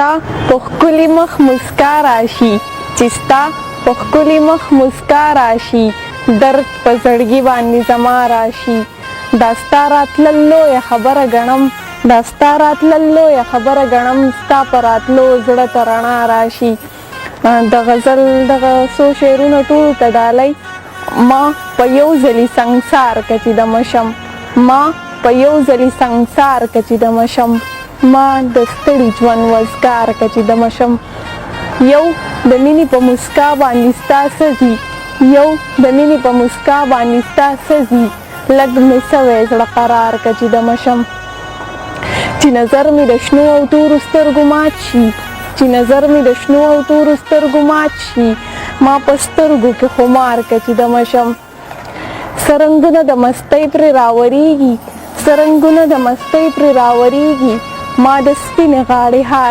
ستا په ښکلي مخ موسکا راشي، چې ستا په ښکلي مخ موسکا راشي، درد په زړګي باندې زما راشي. دا ستا راتلل لویه خبره ګڼم، دا ستا راتلل لویه خبره ګڼم، ستا په راتلو زړه ته رڼا راشي. د غزل دغه څو شعرونه ټولو ته ډالۍ. ما په یو ځلي سنګسار که چې دمه شم، ما په یو ځلي سنګسار که چې دمه شم، ما د ستړي ژوند وزګار که چې دمه شم. یو د مینې په مسکا باندې ستا څه ځي، یو د مینې په مسکا باندې ستا څه ځي، لږ مې سوی زړه قرار که چې دمه شم. چې نظر مې د شنو او تورو سترګو مات شي، چې نظر مې د شنو او تورو سترګو مات شي، ما په سترګو کې خمار که چې دمه شم. څه رنګونه د مستۍ پرې راورېږي، څه رنګونه د مستۍ پرې راورېږي، ما د سپینې غاړې هار.